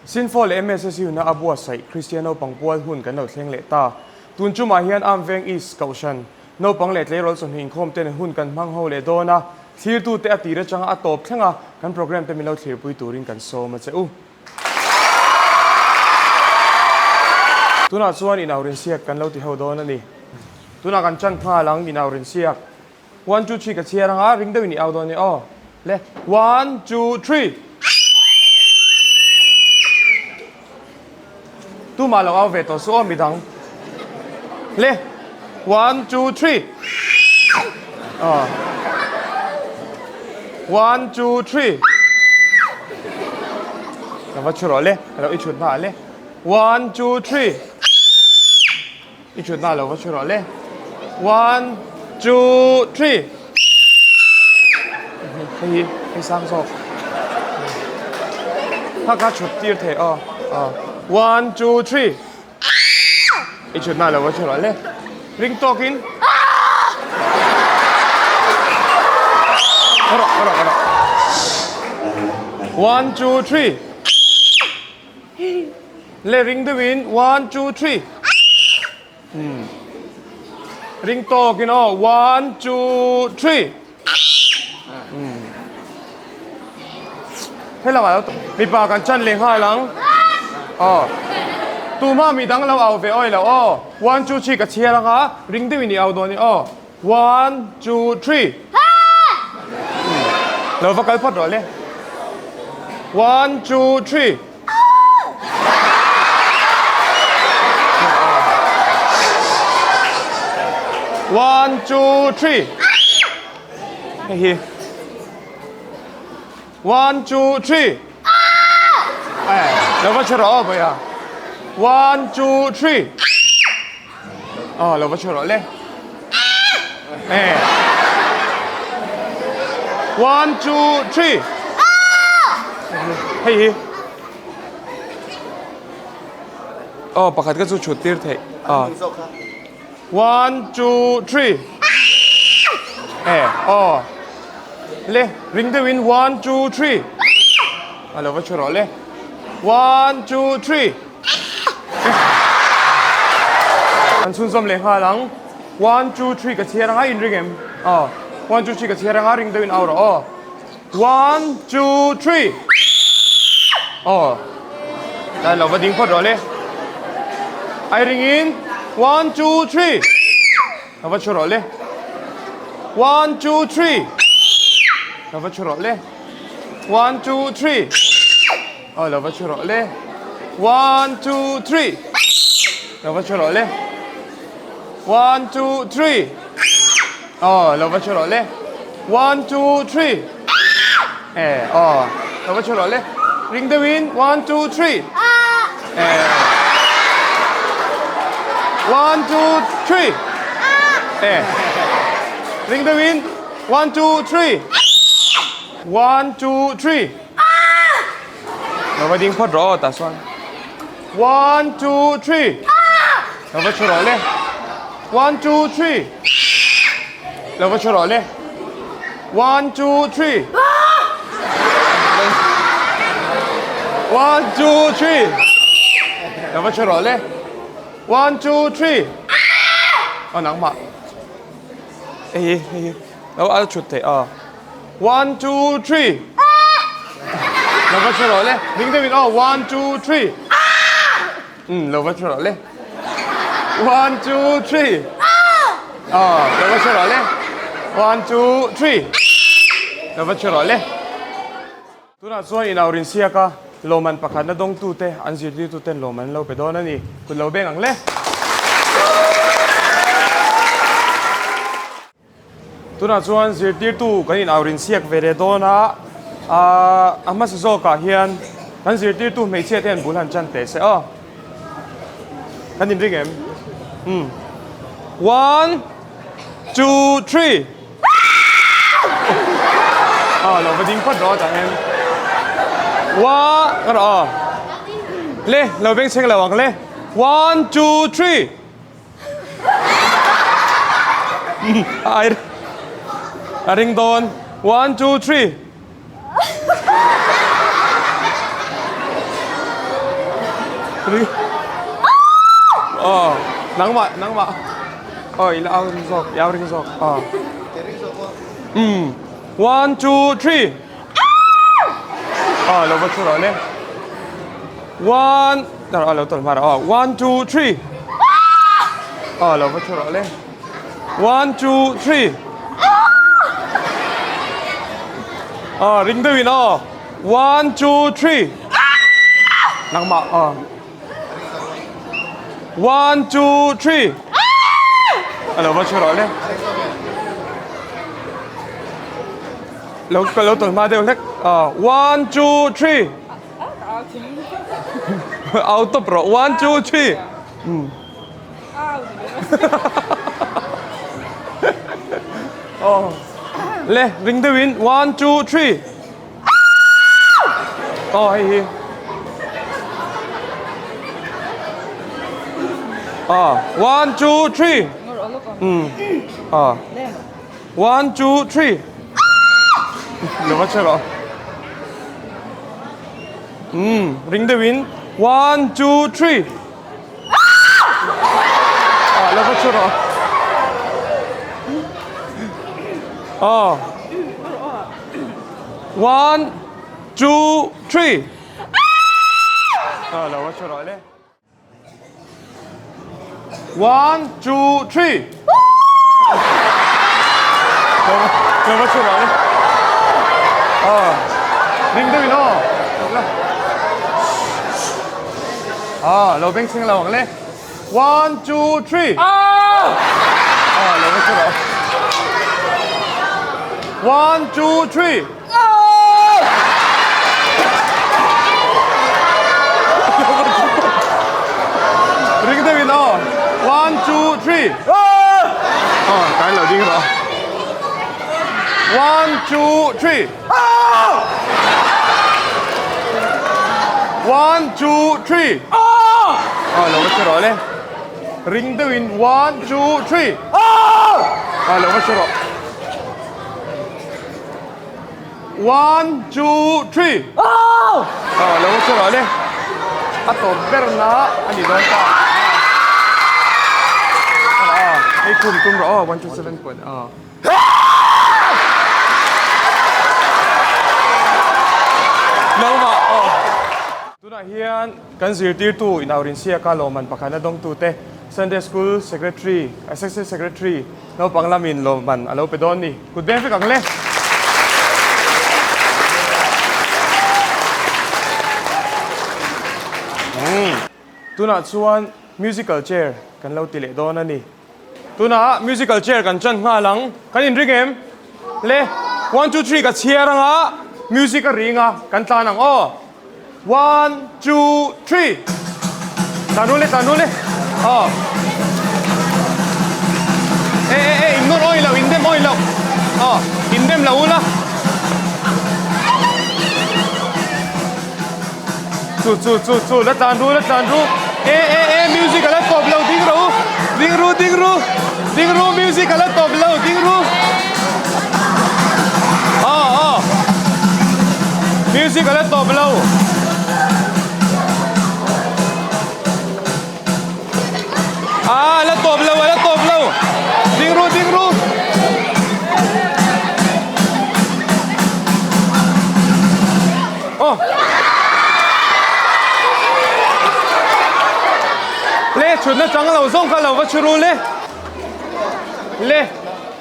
Sinfo leh MSSU na a buatsaih Kristian naupang pual hun kan lo thleng leh ta. Tun chumah hian Arm Veng East Kohhran naupang leh tleirawl chawhnih inkhawm ten hun kan hmang ho leh dawn a, thlirtute a tir atanga a tawp thleng a, kan program te min lo thlirpui turin kan sawm a che u. Tunah chuan inaurinsiak kan lo ti ho dawn a ni. Tunah kan chan nghal ang inaurinsiak. One two three ka chhiar ang a, ring deuhin i au dawn nia aw. Le, one two three. Tumah lo au ve tawh suh aw midang. Le, one two three. Aw. One two three. Ka va chhu rawh le, ka lo i chhut hna le. One two three. I chhut na lo va chhu rawh le. One, two, three. Hei hi, hei sang zawk. Kha kha chhut tir thei aw. Aw. One, two, three. I chhut na lo va chhu rawh le. Ring tawkin. Rawh, rawh, rawh. One, two, three. Le ring deuhin one two three umm ring tawkin aw one two three umm helamah lo mipa kan chan leh nghal ang aw tumah midang lo au ve awi lo aw one two three ka chhiar ang a ring deuhin i au dawn i aw one two three lo va kal phawt rawh le one two three. One, two, three. Hei hi. One, two, three. Eh, lo va chhe rawh aw bawih a. One, two, three. Aw, lo va chhe rawh le. Eh. One, two, three. Hei hi. Aw, pakhat ka chu chhut tir theih. Aw. One, two, three. Eh, aw. Le, ring deuhin one, two, three. A lo va chhu rawh le. One, two, three. An chhunzawm leh nghal ang. One, two, three ka chhiar anga in ring em? Aw. One, two, three ka chhiar anga ring deuhin au rawh aw. One, two, three. Aw. Dai lo va ding phawt rawh le. Ai ring in. One, two, three. Lo va chhu rawh le. One, two, three. Lo va chhu rawh le. One, two, three. Aw lo va chhu rawh le. One, two, three. Lo va chhu rawh le. One, two, three. Aw lo va chhu rawh le. One, two, three. Eh, aw lo va chhu rawh le. Ring deuhin one, two, three. Eh. One, two, three. Eh. Ring deuhin one, two, three. One, two, three. Lo va ding phawt rawh aw tah chuan. One, two, three. Lo va chhu rawh le. One, two, three. Lo va chhu rawh le. One, two, three. One, two, three. Lo va chhu rawh le. One, two, three. Aw nangmah. Hei hi, hei hi. Lo al chhut theih aw. One two three Lo va chhe rawh le ding deuhin aw one two three Umm lo va chhe rawh le One two three Aw lo va chhe rawh le One two three Lo va chhe rawh le Tunah chuan inau rinsiak a lawmman pakhatna dawngtute an zirtirtuten lawm an lo pe dawn a ni. Kut lo beng ang le. Tunah chuan zirtirtu kan in aurin siak ve leh dawn a, a hmasa zawkah hian kan zirtirtu hmeichhia te hian bul han chan teh se aw. Kan inring em? Umm. One, two, three. Aw lo va ding phawt rawh tah hian. One, ka rawh aw. Le, lo bengchheng lo ang le. One, two, three. A ring dawn. One, two, three. Ring. Aw, nangmah, nangmah. Aw, i la au ring zawk, i au ring zawk. Aw. Umm. One, two, three. Aw, lo va thu rawh le. One, aw lo tawlh hma rawh. Aw, one, two, three. Aw, lo va thu rawh le. One, two, three. Aw, ring deuhin aw. One, two, three. Nangmah aw. One, two, three. A lo va thu rawh le. Lo ka lo tawlh hma deuh hlek. Aw, one, two, three. Au tawp rawh. One, two, three. Aw. Le, ring deuhin. One, two, three. Aw hei hi. Aw, one, two, three. Um. Aw. One, two, three. Lo va che rawh. Um, ring deuhin. One, two, three. Ah, lo va che rawh. Aw. One, two, three. Ah, lo va che rawh le. One, two, three. Lo va che rawh le. Ah, ring deuhin aw. Ah, lo beng chhing lo ang le. One, two, three. Ah, lo va che rawh. One, two, three. Ring deuhin aw. One, two, three. Aw, kai lo ding rawh. One, two, three. One, two, three. Aw, lo va che rawh le. Ring deuhin one, two, three. Aw, lo va che rawh. One, two, three. Aw, lo va che rawh le. A tawp ber na a ni dawn ta. Aw, hei khum tum rawh aw, one, two, seven point. Aw. Nangmah aw. Tunah hian kan zirtirtu inaurinsiaka lawmman pakhatna dawngtute Sunday School Secretary, Assistant Secretary naupang lamin lawmman a lo pe dawn ni. Kut beng vek ang le. Tunah chuan musical chair kan lo ti leh dawn a ni. Tunah musical chair kan chan nghal ang. Kan inring em? Le, one two three ka chhiar ang a, music a ring a, kan tlan ang aw. One two three. Tlan ru le, tlan ru le. Aw. E e e, in nawr awi lo, in dem awi lo. Aw, in dem lo ula. Chu chu chu chu la tlan ru la tlan ru e e e music a la tawp lo ding ru ding ru ding ru ding ru music a la tawp lo ding ru aw aw music a la tawp lo Ah, la tawp lo, la tawp lo. Ding ru, ding ru. Oh. Le chhutna chang lo zawng kha lo va chhu ru le. Le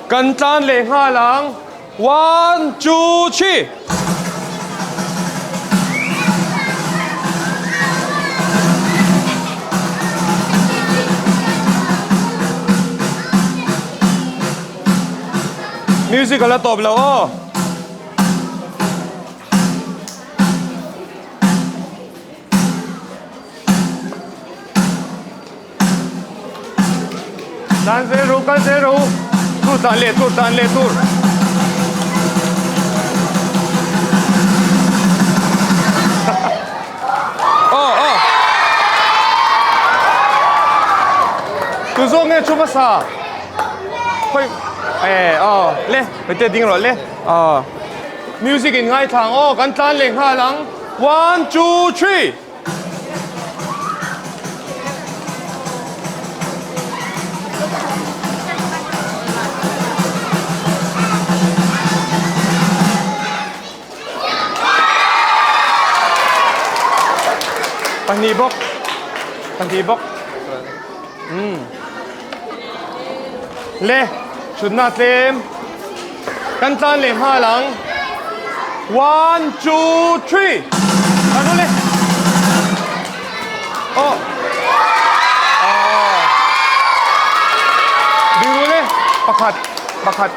kan tlan leh nghal ang. One, two, three. Music a la tawp lo aw. Tlan zel ru, kal zel ru. Tur tlan leh tur, tlan leh tur. Aw, aw. Tu zawk nge thu hmasa? Khawi, e, aw, le, hmeichhe ding rawh le. Aw. Music in ngaithla ang aw, kan tlan leh nghal ang. One, two, three. Pahnih bawk. Pahnih bawk. Umm. Le, chhutna tlem. Kan tlan leh nghal ang. One, two, three. Kan ru le. Aw. Aw. Ding ru le. Pakhat, pakhat.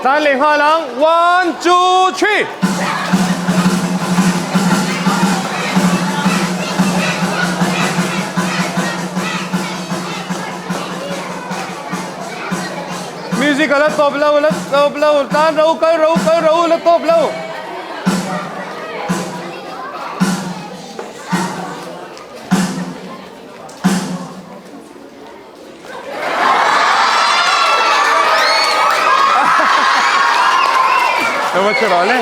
Tlan leh nghal ang. One, two, three. Music a la tawp lo, a la tawp lo. Tlan ro, kal ro, kal ro, a la tawp lo. Lo va che rawh le.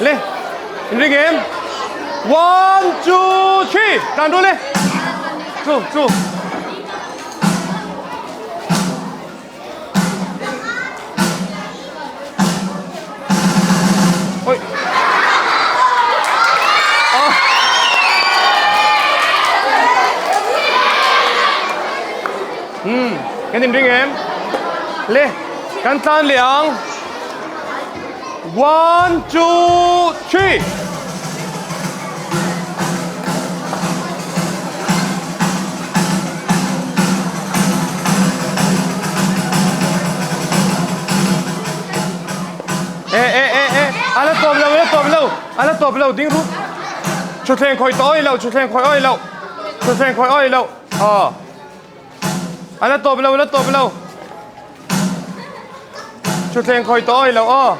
Le. In ring em? One, two, three. Tan ru le. Chu, chu. Oi. Oh. Hmm, kan in ring em? Le, kan tlan leh ang. One, two, three. E e e e ala tawp lo ala tawp lo ala tawp lo ding ru thuthleng khawih tawh awih lo thuthleng khawih awih lo thuthleng khawih awih lo aw ala tawp lo ala tawp lo Thutthleng khawi tawh awih loh aw.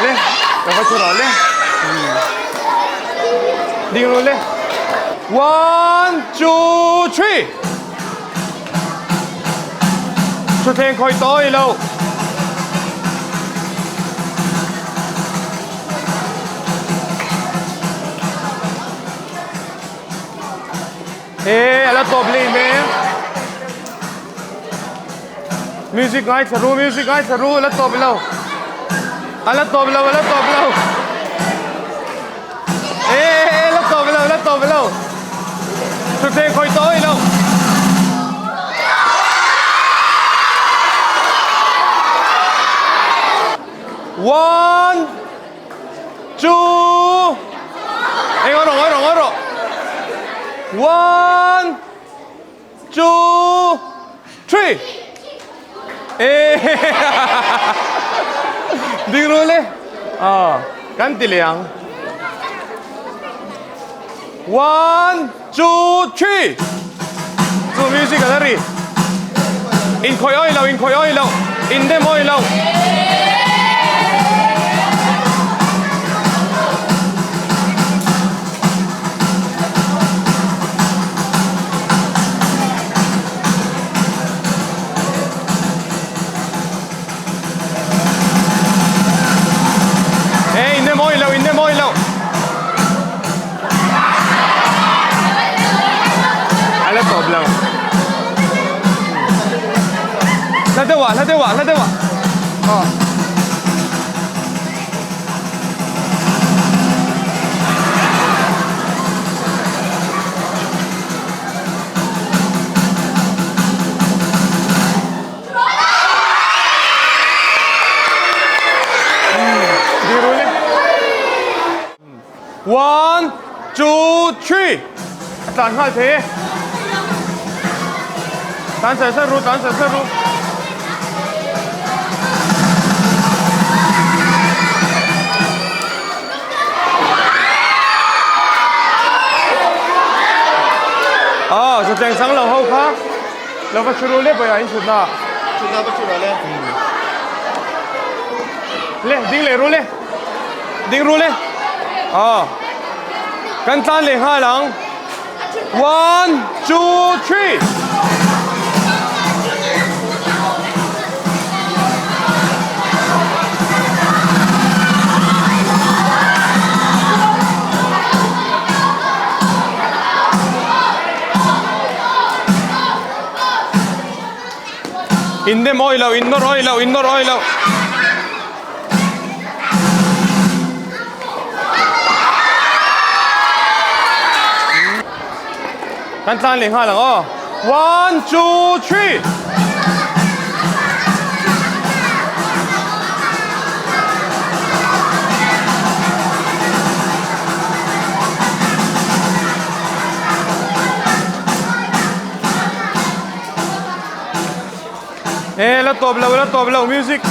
Le, ka va thu rawh le. Ding ru le. One, two, three. Thutthleng khawi tawh awih loh. He a la tawp leh mek. Music ngaithla ru, music ngaithla ru, a la tawp lo. A la tawp lo, a la tawp lo. E a la tawp lo, a la tawp lo. Thutthleng khawi tawh awih lo. One, Two Eng awh rawh ngawi rawh ngawi rawh One Two Three Eh Ding ru le Ah kan ti leh ang One Two Three Chu music a la ri Inkhawih awih lo inkhawih awih lo indem awih lo. Hey, indem awih lo indem awih lo. A la tawp lo. Hla deuh ah, hla deuh ah, hla deuh ah. Aw. One, two, three. A tlan nghal thei e. Tlan sar sar ru, tlan sar sar ru. Ah, chu cheng sang lo ho kha. Lo va churu le boya in chutna. Chutna va churu le. Le, ding le ru le. Ding ru le. Aw. Kan tlan leh nghal ang. One, two, three. In dem awih lo, in nawr awih lo, in nawr awih lo. Kan tlan leh nghal ang aw. One, two, three. E la tawp lo, la tawp lo music.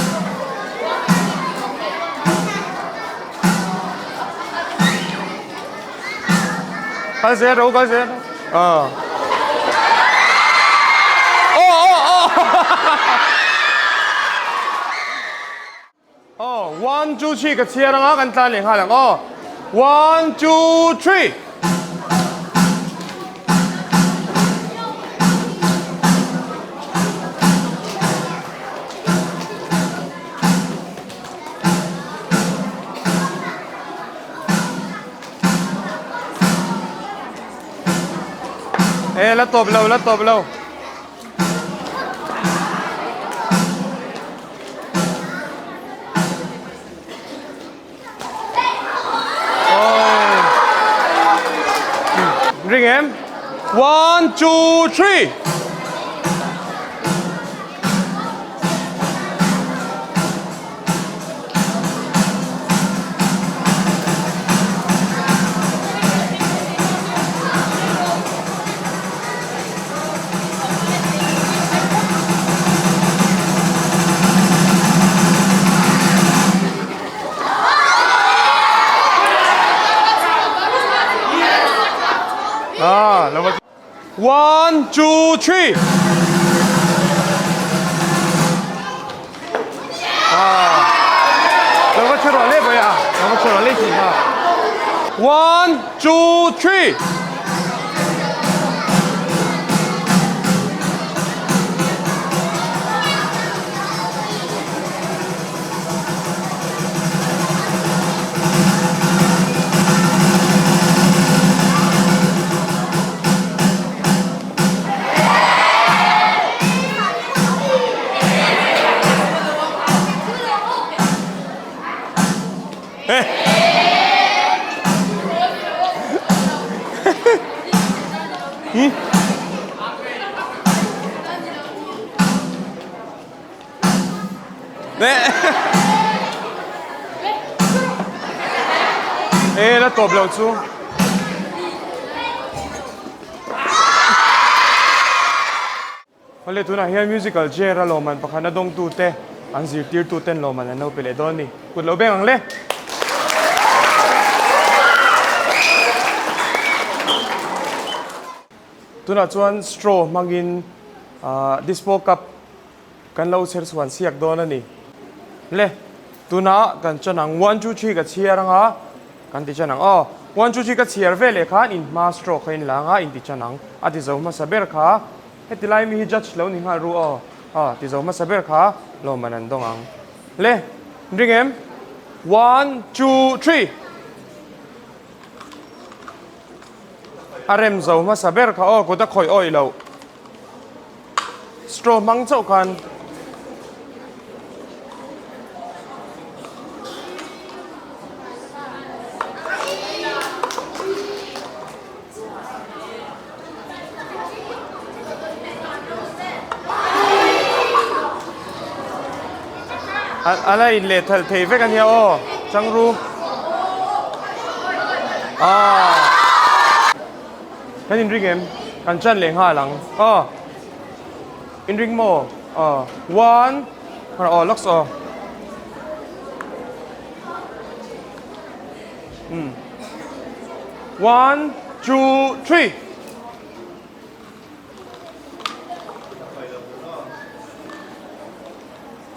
Kal zel ro, kal zel. Ah. Oh, oh, oh. Oh, one, two, three ka chhiar anga kan tlan leh nghal ang. Oh, one, two, three. E la tawp lo, la tawp lo. Ring em? One, two, three. One, two, three. Lo va chhe rawh le bai a. Lo va chhe rawh le chi ha. One, two, three. E la tawp lo chu. Awle tunah hian musical chair a lawmman pakhat a dawngtu te an zirtirtu ten lawmman an lo pe leh dawn a ni. Kut lo beng ang le. Tunah chuan straw hmangin dispo cup Kan lo chher chhuan siak dawn a ni. Le, tunah kan chan ang. One, two, three ka chhiar ang a, kan ti chan ang. Aw, one, two, three ka chhiar ve leh khan in hma straw kha in la ang a, in ti chan ang. A ti zo hmasa ber kha, heti lai mi hi judge lo ni nghal ru aw. Aw, ti zo hmasa ber kha lawmman an dawng ang. Le, ring em? One, two, three. A rem zo hmasa ber kha aw, kut a khawih awih loh. Straw hmang chauh khan A la in leh thalh thei vek a nia aw Changru. Aaa. Kan inring em? Kan chan leh nghal ang. Aw. Inring maw? Aw. One. Aw, looks aw. Hmm. One, two, three.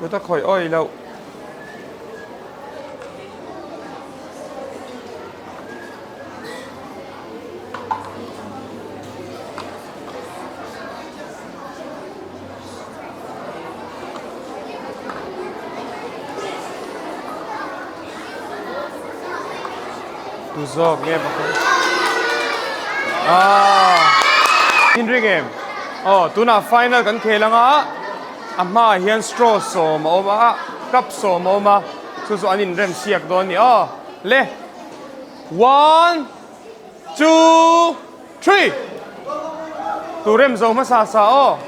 Kut a khawih awih loh. Tu zawk nge pakhat. Ah. Inring em? Aw, tunah final kan khel anga. A hmaah hian straw sawm a awm a, cup sawm a awm a, chu chu an inrem siak dawn a ni aw. Le, one, two, three! Tu rem zo hmasa sa aw.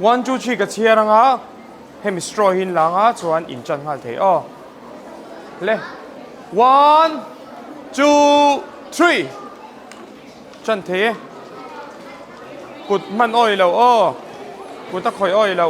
One two three ka chhiar anga hemi straw hi in la anga chuan in chan nghal thei aw le one two three. Chan thei e. Kut hman awi lo aw. Kut a khawih awi lo.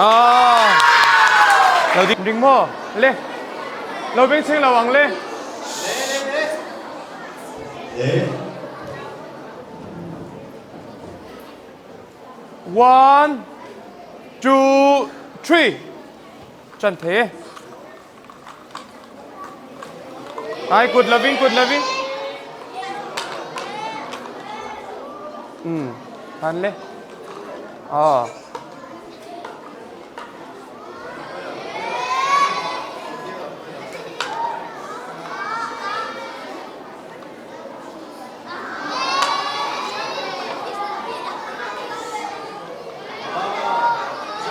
Ah. Lo ding ring maw? Le. Lo beng chheng lo ang le. One, two, three. Chan thei e. Ai kut lovin kut lovin. Han le. Ah.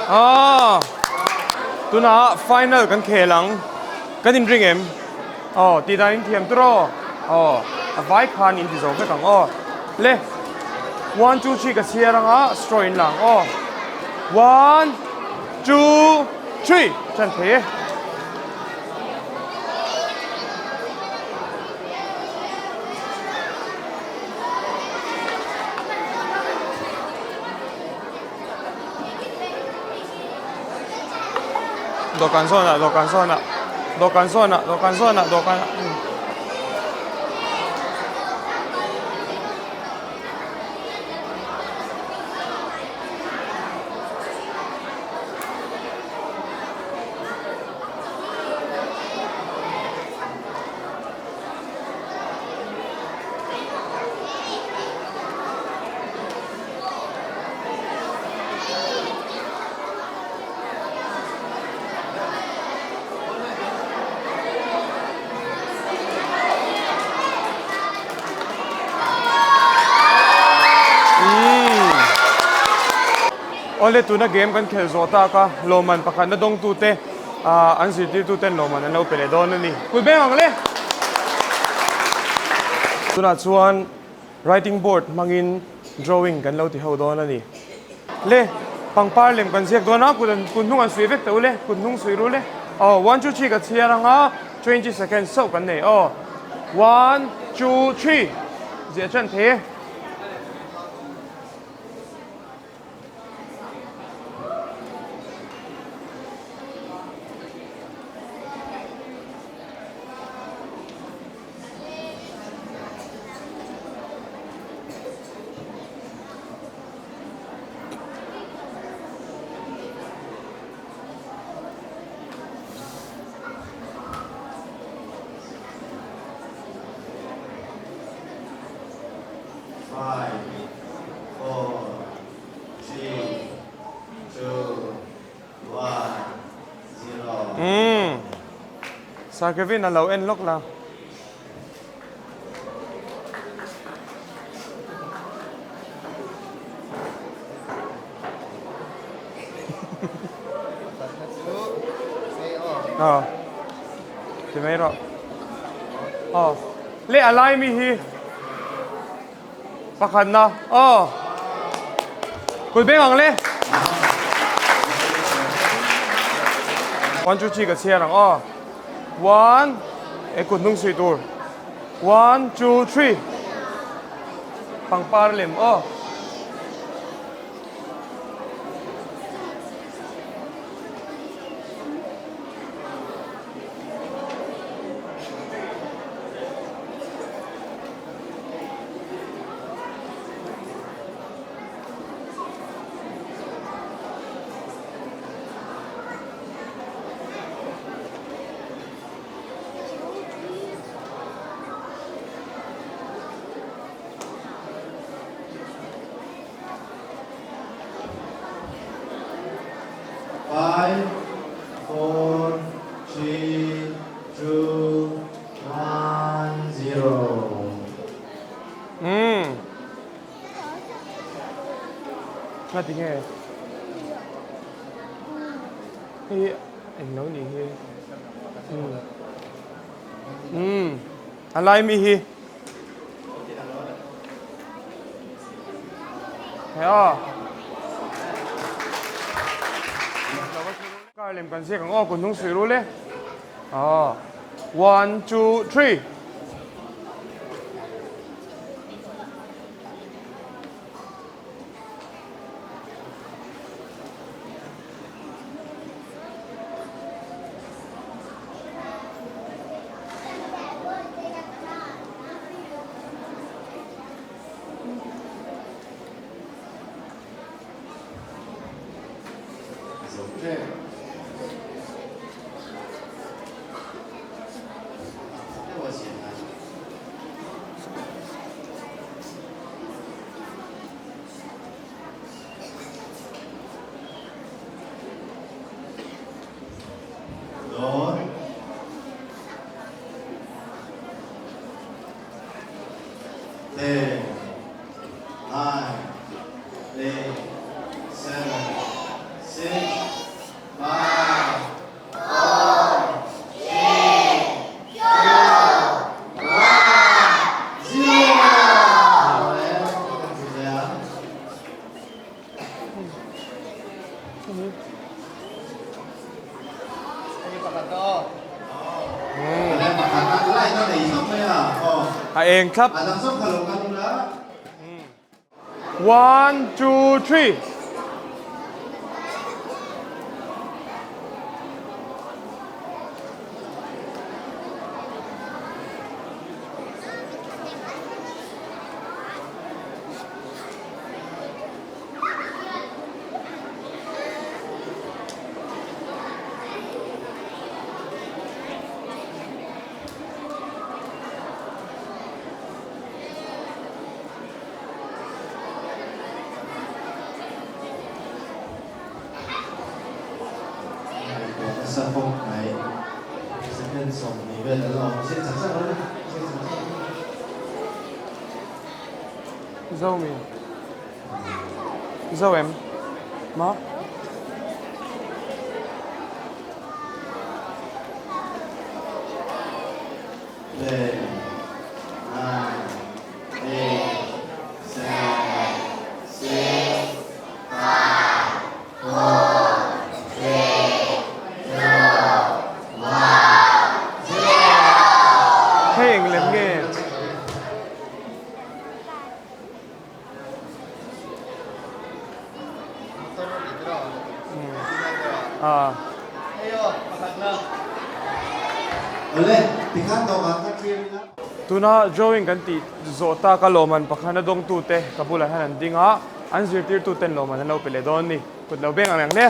Ah, tunah final kan khel ang. Kan inring em? Aw, tih dan in thiam tur aw. Aw, a vai khan in ti zo vek ang aw. Le, one, two, three ka chhiar anga straw in la ang aw. One, two, three, chan thei e. Dawhkan zawnah dawhkan zawnah dawhkan zawnah dawhkan zawnah dawhkan Awle tuna game kan khelh zawh tak a lawmman pakhatna dawngtute ah an zirtirtuten lawmman an lo pe leh dawn a ni. Kut beng ang le! Tunah chuan writing board hmangin drawing kan lo ti ho dawn a ni. Le, pangpar lem kan ziak dawn a, kut an kut hnung an suih vek tawh u le, kut hnung suih ru le. Aw, one two three ka chhiar ang a, 20 seconds chauh kan nei aw. One, two, three, ziah ṭan thei e. Five, four, three, two, one, zero. Umm. Sir Kevin a lo en lawk la. Aw. Ti mai rawh. Aw. Le a lai mi hi pakhatna. Aw. Kut beng ang le. One two three ka chhiar ang aw. One e kut hnung suih tur. One two three. Pangpar lem aw. Five, four, three, two, one, zero. Umm. Ngati nge? Hei hi eng lo nih hi. Umm. Umm. A lai mi hi. He aw. Kar lem kan ziak ang aw kun hnung suih ru le. Aw. One, two, three. Ten, nine, eight, seven, six, five, four, three, two, one, zero. A eng thlap. One, two, three. Nasa bawk mai second 20 vel a la awm chiah chak chak lo chiah chak chak. Zo mi Zo em ma. Ten, nine, eight, seven, six, five, four, three, two, one, zero. Hei eng lem nge? Tuna drawing kan tih zawh tak a lawmman pakhat a dawngtute ka bulah hian an ding a, an zirtirtuten lawmman an lo pe leh dawn a ni. Kut lo beng ang reng hle.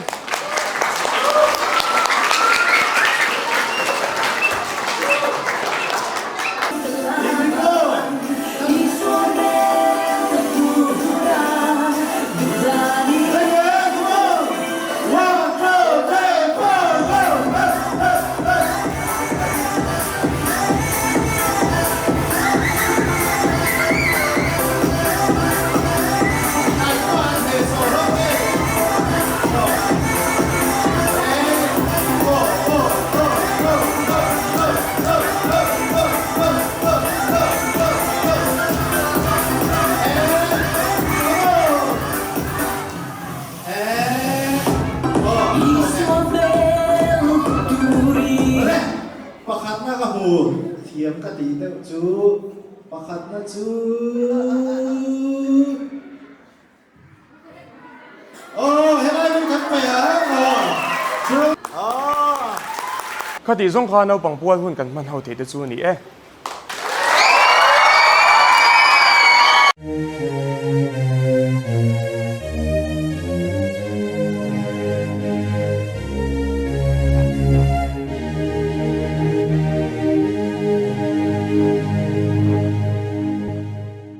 hmu thiam ka tih deuh chu pakhatna chu Aw helai lung kan paih ang aw chu. Khatih zawng kha naupang pual hun kan hman ho theih te chu a ni e.